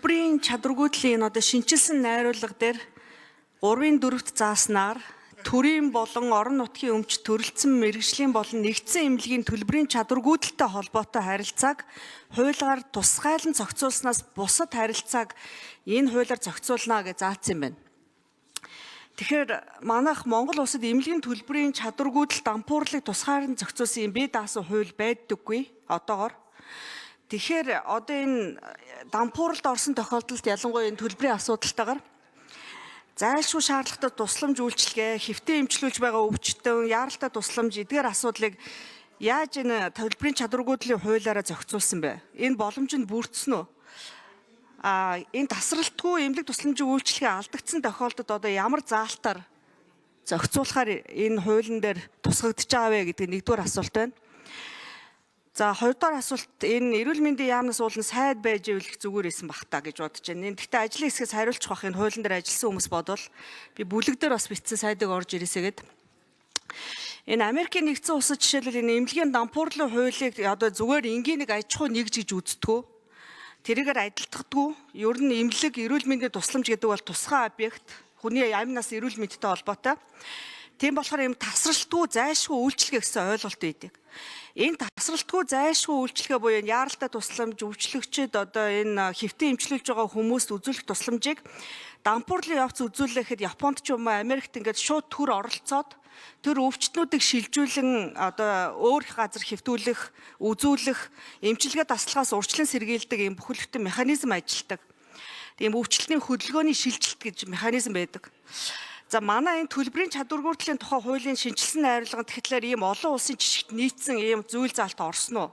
Төлбөрийн чадваргүйдлийн энэ одоо шинэчилсэн найруулга дээр 3-ын 4-т зааснаар төрийн болон орон нутгийн өмч төрөлцсөн мэргэжлийн болон нэгдсэн эмнэлгийн төлбөрийн чадваргүйдэлтэй холбоотой харилцааг хуулиар тусгайлан зохицуулснаас бусад харилцааг энэ хуулиар зохицуулна гэж заасан юм байна. Тэгэхээр манайх Монгол улсад эмнэлгийн төлбөрийн чадваргүйдэл дампуурлыг тусгаар нь зохицуулсан юм бие даасан хууль байдаггүй одоогор. Тэгэхээр одоо энэ дампууралд орсон тохиолдолд ялангуяа энэ төлбөрийн асуудалтайгаар зайлшгүй шаардлагатай тусламж үйлчилгээ, хэвтэн эмчлүүлж байгаа өвчтөн, яаралтай тусламж эдгээр асуудлыг яаж энэ төлбөрийн чадваргүйдлийн хуулиараа зохицуулсан бэ? Энэ боломж нь бүрдсэн үү? А энэ тасралтгүй эмнэлэг тусламжийн үйлчилгээ алдагдсан тохиолдолд одоо ямар заалтаар зохицуулахаар энэ хуулийн дээр тусгагдж байгаа вэ гэдэг нэгдүгээр асуулт байна. За, хоёрдугаар асуулт, энэ эрүүл мэндийн яамнаас уулын сайд байж ивэл их зүгээр исэн бах та гэж бодож байна. Энэ гэхдээ ажлын хэсгээс хариулчих бах, энэ хуулийн дээр ажилласан хүмүүс бодвол би бүлэг дээр бас бичсэн сайдыг орж ирээсэгээд энэ Америкийн нэгдсэн улсад жишээлбэл энэ эмнэлгийн дампуурлын хуулийг одоо зүгээр энгийн нэг аж ахуй нэгж гэж үздэггүй. Тэрийгээр адилтгадгүй. Ер нь эмнэлэг, эрүүл мэндийн тусламж гэдэг бол тусгай объект. Хүний амь нас эрүүл мэндтэй холбоотой. Тийм болохоор ийм тасралтгүй зайлшгүй үйлчилгээ гэсэн ойлголт байдаг. Энэ тасралтгүй зайлшгүй үйлчилгээ буюу энэ яаралтай тусламж, өвчлөгчд одоо энэ хэвтэн эмчлүүлж байгаа хүмүүст үзүүлэх тусламжийг дампуурлын явц үзүүлэхэд Японд ч юм уу Америкт ингээд шууд төр оролцоод тэр өвчтнүүдийг шилжүүлэн одоо өөр газар хэвтүүлэх, үзүүлэх, эмчилгээ дасгалгаас урьдчилан сэргийлдэг ийм бүхэлдэн механизм ажилладаг. Тийм өвчлөлтний хөдөлгөөний шилжилт гэж механизм байдаг. За, манай энэ төлбөрийн чадваргүйдлийн тухай хуулийн шинэчилсэн найруулганд тэгэхээр ийм олон улсын жишгт нийцсэн ийм зүйл заалт орсон уу?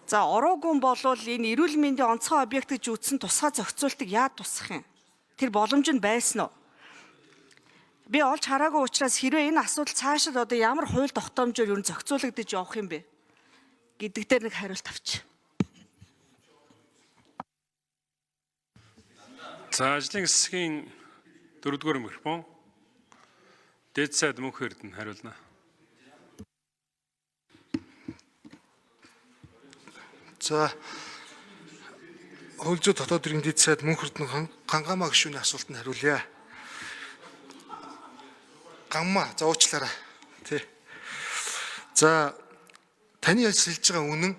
За, ороогүй болвол энэ эрүүл мэндийн онцгой объект гэж үзсэн тусгай зохицуултыг яаж тусгах юм? Тэр боломж нь байсан уу? Би олж хараагүй учраас хэрвээ энэ асуудал цаашид одоо ямар хууль тогтоомжоор ер нь зохицуулагдаж явах юм бэ гэдэг дээр нэг хариулт авч. За, ажлын хэсгийн дөрөвдүгээр микрофон дээд сайд Мөнх Эрдэнэ хариулна. За, хууль зүйн дотоод хэргийн дэд сайд Мөнх Эрдэнэ Гангаамаа гишүүний асуултанд хариулъя. Гаммаа, за уучлаарай. Тий. За, таны хэлж байгаа үнэн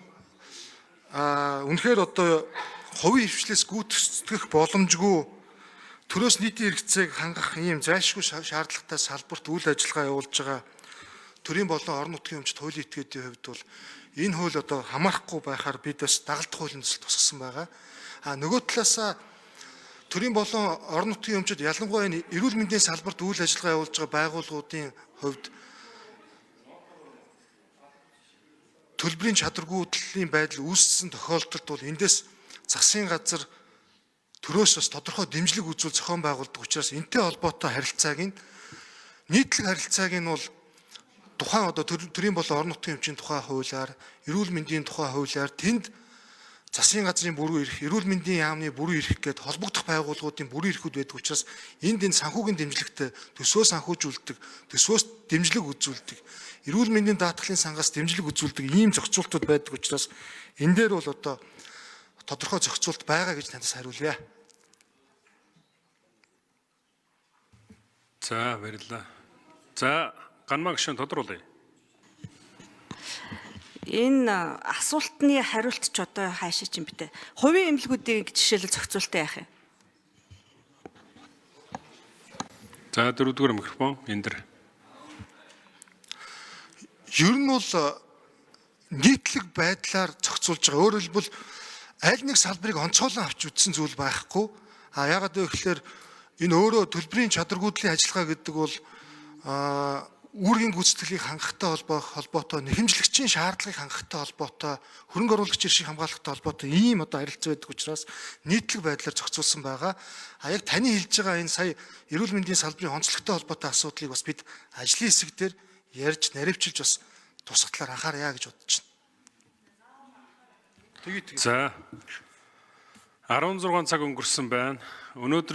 үнэхээр одоо хувийн хвшлээс гүйцэтгэх боломжгүй төрөөс нийтийн хэрэгцээг хангах ийм зайлшгүй шаардлагатай салбарт үйл ажиллагаа явуулж байгаа төрийн болон орон нутгийн өмчт хуулийн этгээдийн хувьд бол энэ хууль одоо хамаарахгүй байхаар бид бас дагалдах хуулийн төсөл тусгасан байгаа. А нөгөө талаасаа төрийн болон орон нутгийн өмчөд, ялангуяа энэ эрүүл мэндийн салбарт үйл ажиллагаа явуулж байгаа байгууллагуудын хувьд төлбөрийн чадваргүйдлийн байдал үүссэн тохиолдолд бол эндээс засгийн газар төрөөс бас тодорхой дэмжлэг үзүүл зохион байгуулдаг учраас энэтэй холбоотой харилцааг нь, нийтлэг харилцааг нь бол тухайн одоо төрийн болон орон нутгийн өмчийн тухай хуулиар, эрүүл мэндийн тухай хуулиар тэнд засгийн газрын бүрэн эрх, эрүүл мэндийн яамны бүрэн эрх гээд холбогдох байгууллагуудын бүрэн эрхүүд байдаг учраас энд энэ санхүүгийн дэмжлэгтэй төсвөө санхүүжүүлдэг, төсвөөс дэмжлэг үзүүлдэг, эрүүл мэндийн даатгалын сангаас дэмжлэг үзүүлдэг ийм зохицуултууд байдаг учраас энэ дээр бол одоо тодорхой зохицуулт байгаа гэж танаас хариулъя. За, баярлалаа. За, Ганмаа гишүүн тодруулъя. Энэ асуултны хариулт ч одоо хаашаа ч юм битэ. Хувийн эмнэлгүүдийн жишээлбэл зохицуултаа яах юм? За, дөрөвдүгээр микрофон энэ дэр. Ер нь бол нийтлэг байдлаар зохицуулж байгаа. Өөрөөр хэлбэл аль нэг салбарыг онцгойлон авч үзсэн зүйл байхгүй. А яагаад вэ гэхээр энэ өөрөө төлбөрийн чадваргүйдлийн ажиллагаа гэдэг бол үүргийн гүйцэтгэлийг хангахтай холбоотой, нэхэмжлэгчийн шаардлагыг хангахтай холбоотой, хөрөнгө оруулагч эрхийг хамгаалахтай холбоотой ийм одоо харилцаа байдаг учраас нийтлэг байдлаар зохицуулсан байгаа. А яг таны хэлж байгаа энэ сая эрүүл мэндийн салбарын онцлогтой холбоотой асуудлыг бас бид ажлын хэсэг дээр ярьж наривчилж бас тусах талаар анхаарья гэж бодож байна. За, 16 цаг өнгөрсөн байна. Өнөөдрийн